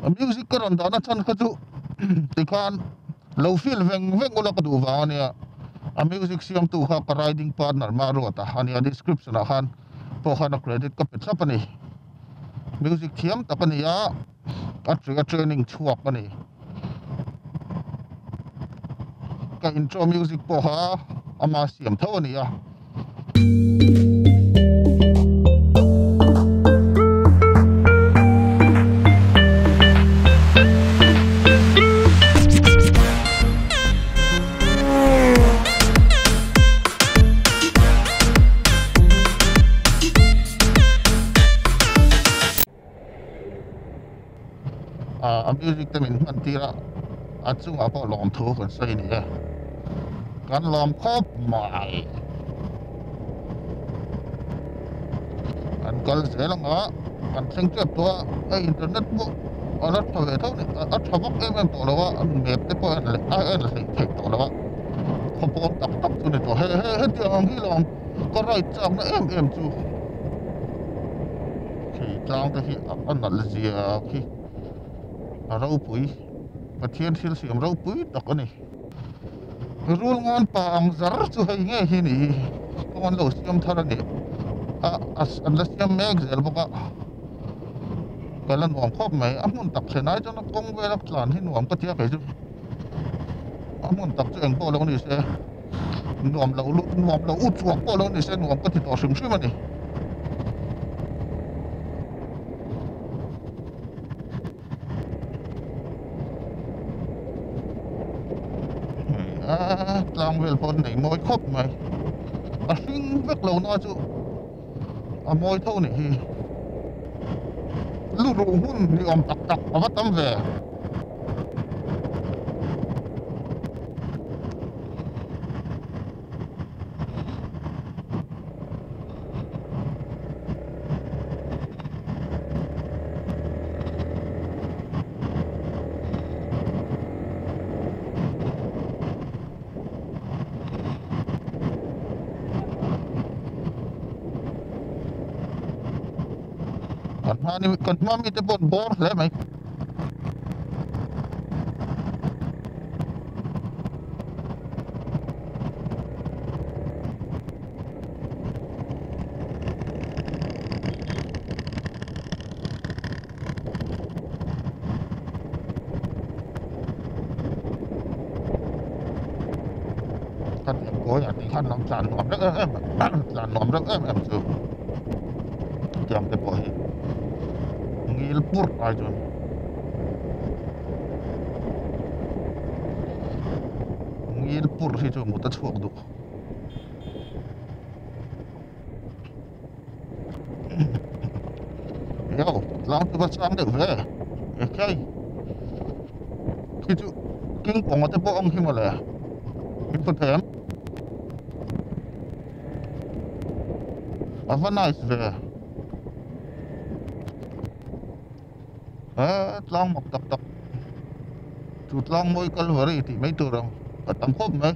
A music ka rawn dahna chhan kha chu tikhan lo feel veng veng ula ka duh vang ania. A music siamtu kha ka riding partner Maruata ania description ah khan pawh khan a credit ka pe thlap a ni. Music thiam tak a ni a, a a training chhuak a ni. Ka intro music pawh kha ama siam tho a ni a. A music te min hman tir a a chungah pawh lawmthu kan sawi a ni e kan lawm khawp mai kan kal zel ang a kan thleng tep tawh a hei internet pawh a la tha ve tho a ni a tha vak em em tawh lo a map te pawh a en hleih theih tawh lo a khawpawn tak tak chu a ni tawh he he hetiang ang hi lawm ka ride chakna em em chu. Khi tlang te hi a nalh zia khi a ropui Pathian thil siam ropui tak a ni. Rul ngawn pa ang zar chu hei ngei hi ni hi kawng an lo siam thar a ni a an la siam mek zel bawk a ka la nuam khawp mai a hmun tak thlen ai chuan a kawng vela tlan hi nuam ka tia kei chu a hmun tak chu eng pawh lo ni se nuam lo lut nuam lo ut chhuak pawh lo ni se nuam ka ti tawh hrim hrim a ni. A tlang vel pawh an nei mawi khawp mai a hring vek lo na chu a mawi tho nih hi lu ruh hmun ni awm tak tak a va tam ve. Kan hma ni kan hma mite pawh an bawr hle mai. Khatiang kawiah tih khan lam tlan nuam reuh em em tlan nuam reuh em em chu tiang te pawh hi ngil pur ai chuan ngil pur hi chu mut a chhuak duh. Yo tlang chu va chang deuh ve ekhei khi chu king kawng te pawh ang hi mawle in hmu thei em a va nice ve he tlang mak tak tak chu tlang mawi kalvari tih mai tur ang a tam khawp mai.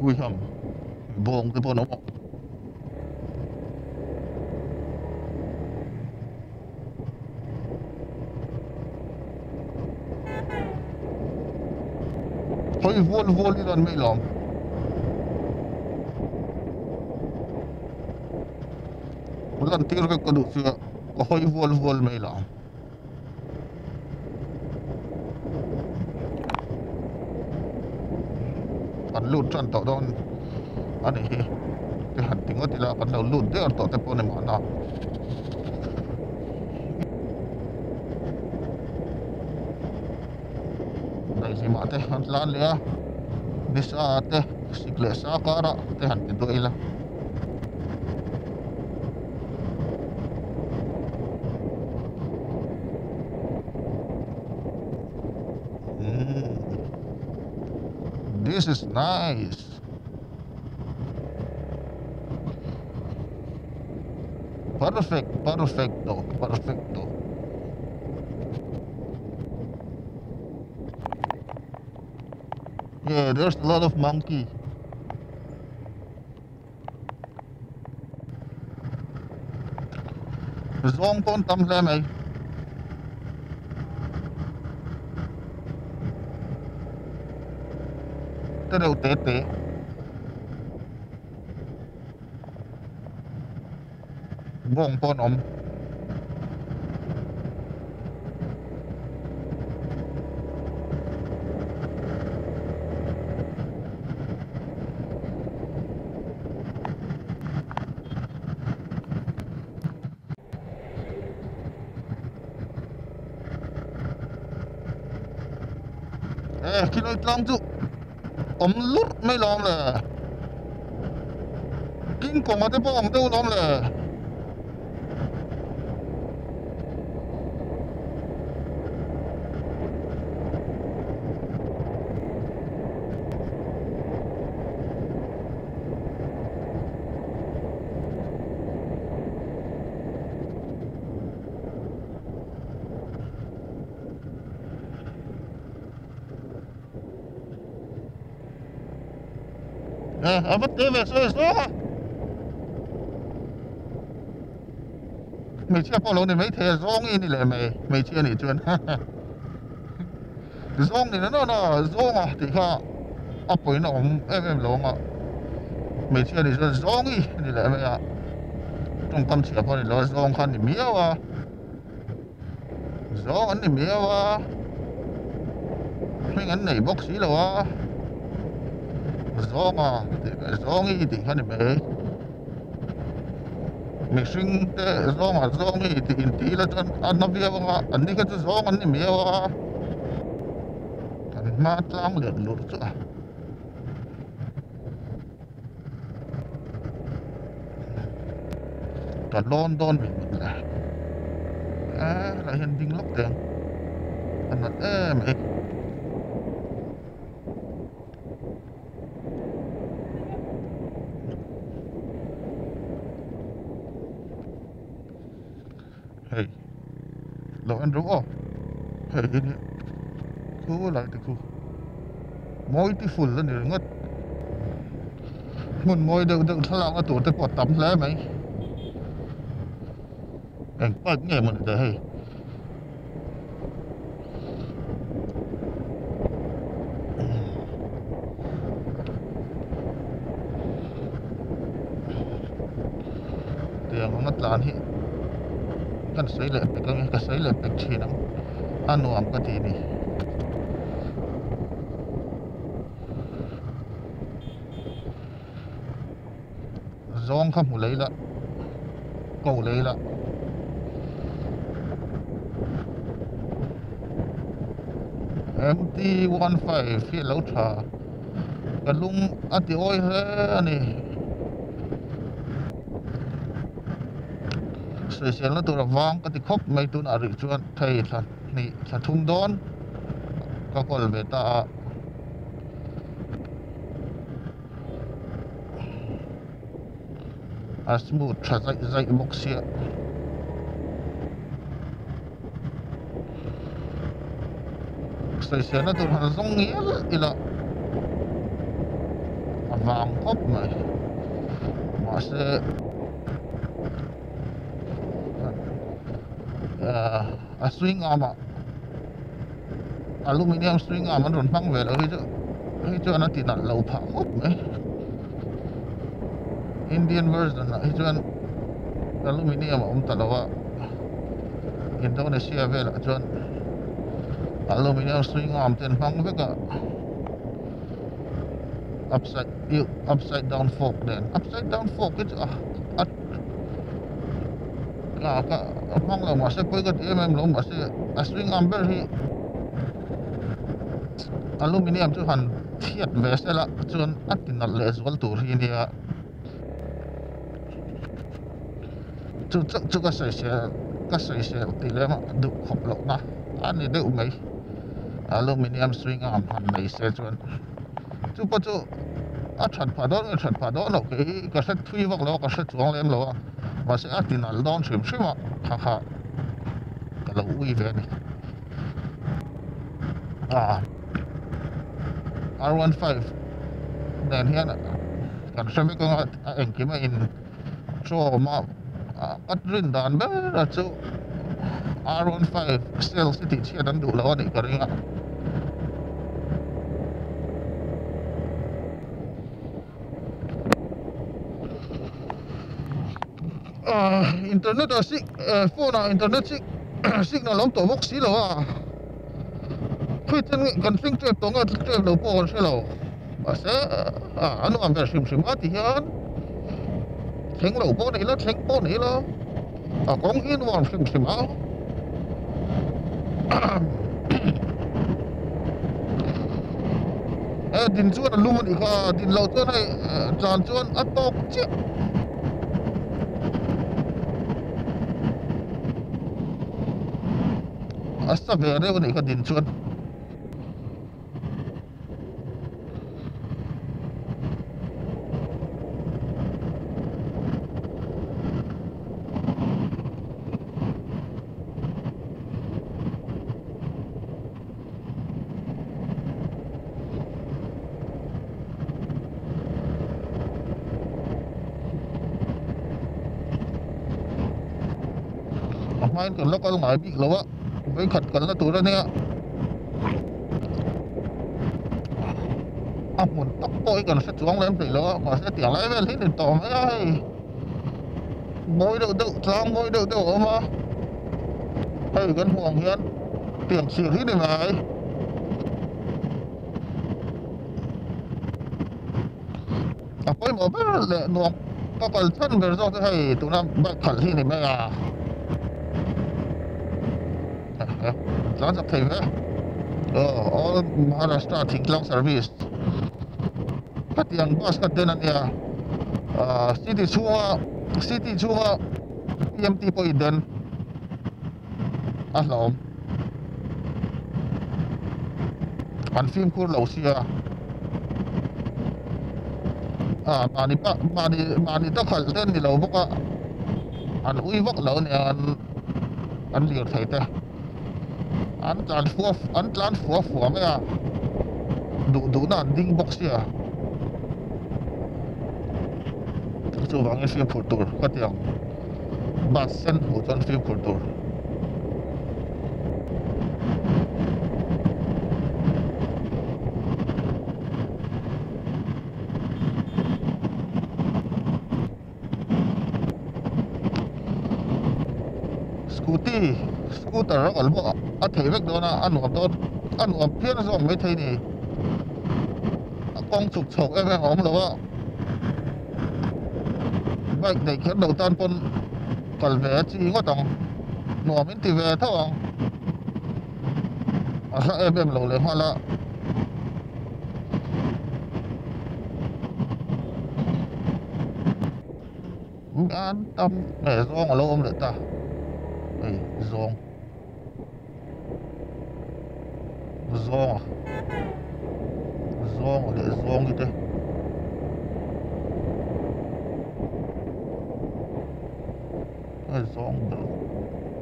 Huiham bawng te pawh an awm a. Hawi vual vual ila an mai lawm. Lan tir vek ka duh chu a ka hawi vual vual mai lawm. Kan lut tan tawh dawn a ni hi te han ti ngawt ila kan lo lut der tawh te pawh a ni mahna. Daihlimah te an tlan leh a nisa te sik leh sa karah te han ti duah ila. This is nice. Perfect, perfecto, perfecto. Yeah, there's a lot of monkey. Zawng pawn tam hle mai. Te reuh te te. Bawng pawh an awm. E khilai tlang chu awm lurh mai lawm le king kong a te pawh awm deuh lawm le. Nè, a vất té về xuôi xuống à. Hmeichhia pawh lo ni mai thei a, zawng i ni leh mai hmeichhia nih chuan zawng ni na na zawng a tih kha a pawina awm em em lo ang a, hmeichhia nih chuan zawng i ni leh mai a, tawngkam chhia pawh a ni lo a, zawng kha a ni miau a, zawng an ni miau a, hming an nei bawk si lo a, zawng a tih zawng i tih kha a ni mai. Mihring te zawng ah zawng i tih intih ila chuan a na viau ang a, an ni kha chu zawng an ni miau a, kan hma tlang let lur chu a. Ka lawn dawn mi mut le e helai hian ding lawk teh ang a nat em mai. Hei lo en rawh aw hei hi nia khu lai te khu mawi ti ful a ni ringawt hmun mawi deuh deuh thlalakna tur te pawh a tam hle mai eng pipe nge maw ni teh hei. Tiang anga tlan hi kan sawi leh pek ang e ka sawi leh pek thin ang a nuam ka ti a ni. Zawng kha hmu lei la ko lei la MT15 hi a lo tha ka lung a ti awi hle a ni sawiselna tur a vang ka ti khawp mai tunah rih chuan thei thla hnih thla thum dawn ka kawl ve ta a. A smooth tha zaih zaih bawk sia sawisel na tur han zawng ngial ila a vang khawp mai mahse a swing arm ah aluminium swing arm an rawn hmang ve lo hi chu hei chuan a ti nalh lo phah khawp mai Indian version ah hi chuan aluminium a awm ta lo a Indonesia velah chuan aluminium swing arm te an hmang vek a upside upside down fork nen upside down fork hi chu a a ka hmang lo mahse pawi ka ti em em lo mahse a swing arm ber hi aluminium chu han chhiat ve sela chuan a ti nalh leh zual tur hi ania chu chauh chu ka sawisel ka sawisel tih lem a duh khawp loh na a ni deuh mai aluminium swing arm han nei se chuan chu pawh chu a that phah dawn nge that phah dawn loh kei hi ka hre thui vak lo a ka hre chuang lem lo a mahse a ti nalh dawn hrim hrim a kha kha ka lo ui ve a ni ah R15 nen hian kan hre vek ang a a engkim a in trawm a. Ka rin dan ber a chu R 15 sales hi tihchhiat an duh lo a nih ka ring a. Internet ah sig phone ah internet sig signal a awm tawh bawk si lo a, khawi chen nge kan thleng tep tawh nge tep lo pawh kan hre lo mahse a nuam ber hrim hrim a ti hian thleng lo pawh ni ila thleng pawh ni ila a kawng hi nuam hrim hrim a. E din chuan a lum a nih kha din loh chuan hei tlan chuan a tawk chiah. A sa ve reuh a nih kha din chuan. A hmain kan la kal ngai bik lo a vawikhat kalna tur a nia a hmun tak pawh hi kan hre chuang lem thei lo a mahse tiang lai vel hi a ni tawh mai a hei. Mawi deuh deuh tlang mawi deuh deuh a awm a hei kan hmuh ang hian tiang chhir hi ni mai a pawimawh ber leh nuam ka kal chhan ber zawk chu hei tuna bike khalh hi ni mai a tlan chak thei ve aw all Maharashtra thingtlang service. Khatiang bus kha den a nia ahh city chhunga city chhunga P M T pawh i den a hlawm an fimkhur lo sia ah mahni pa mahni mahni ta khalh te an ni lo bawk a an ui vak lo a nia an an lirthei te. An tlan fua an tlan fua fua mai a, duh duhna an ding bawk sia. Chuvangin fimkhur tur ka ti ang, bus sen hmuh chuan fimkhur tur. Scooty scooter a kal bawk a a thei vek dawn a a nuam dawn a nuam phian zawk maithei ni a kawng chhuk chhawk em em a awm lo a bike neih kher lo tan pawn kal ve a chi ngawt ang nuam in ti ve tho ang a hla em em lo leh nghal a. An tam nge zawng a lo awm leh ta hei zawng zawng a zawng leh zawng hi te hei zawng ber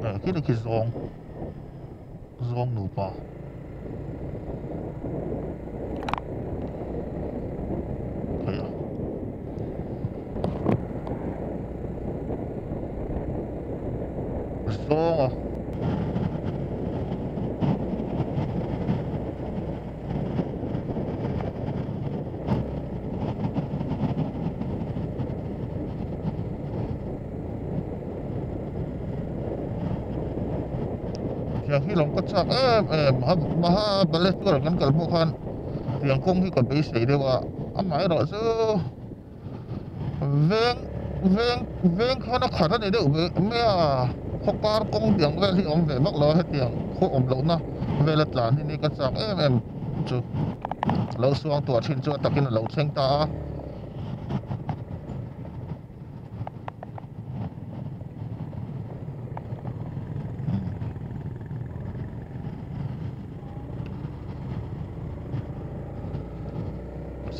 eh khi khi zawng. Zawng nupa. Thei a. Zawng a. Tiang hi lawng ka chak em em Mahabaleshwar kan kal pawh khan tiang kawng hi ka beisei deuh a amaherawh chu veng veng veng khan a khat a ni deuh mai a khaw kar kawng tiang vel hi a awm ve vak lo a hetiang khaw awm lohna vela tlan hi ni ka chak em em chu lo suang tuah thin chu a takin a lo thleng ta a.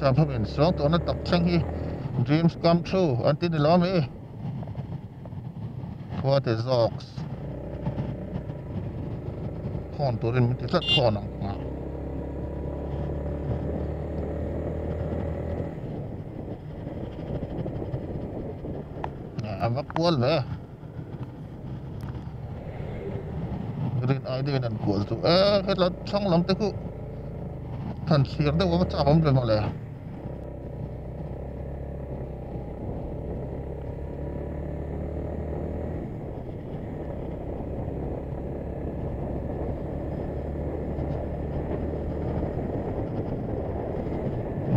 Sap ho in suang tawhna tak thleng hi dreams come true an ti ni lo ami khua te zawks khawn turin min ti tlat khawn ang. A va kual ve. Rin ai deuhin an kual chu e hetlai thlang lam te khu han thlir deuh a va chak awm ve mawle.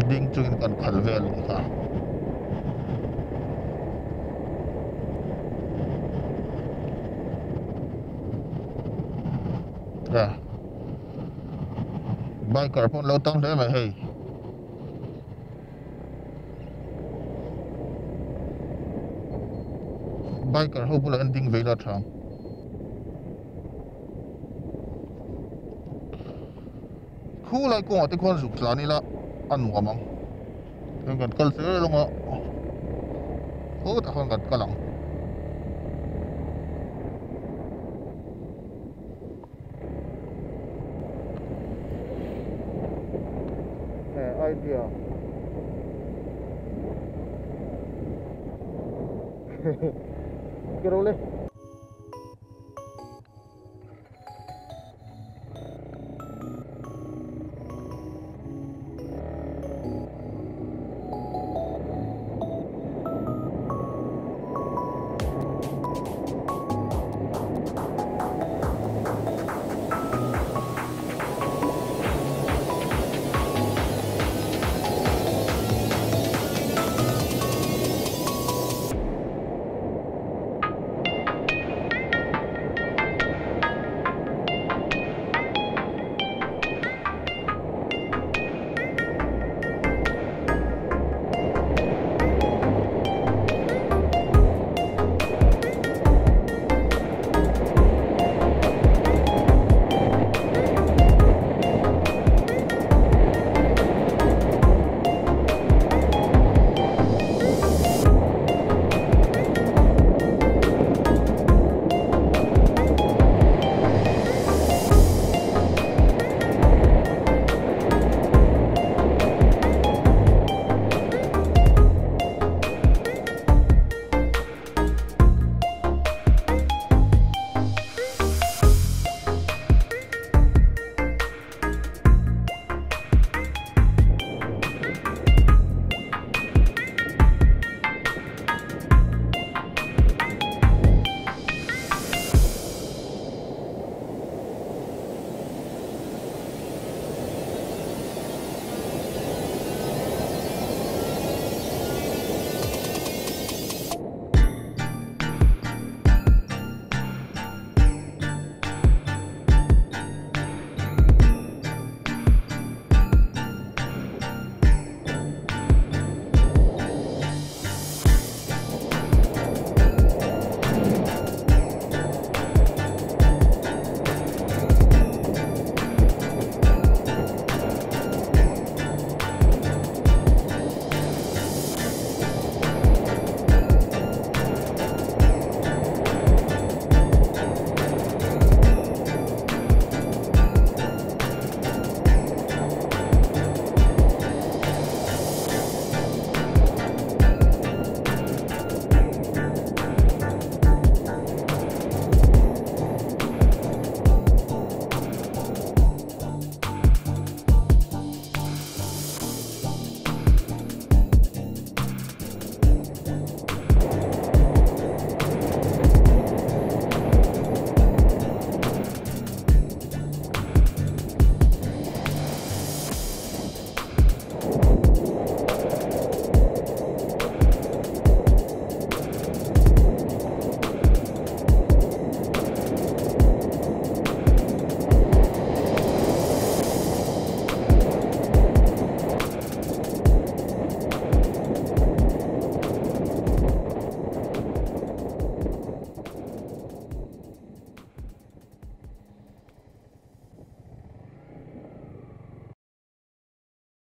Ding chungin kan khalh vel a nih kha. Biker pawh an lo tam hle mai hei. Biker ho bulah hian ding ve ila tha ang. Khulai kawngah te khuan zuk tlan ila a nuam ang. Heng kan kal zel anga khawtah khan kan kal ang. Idea Kiro le.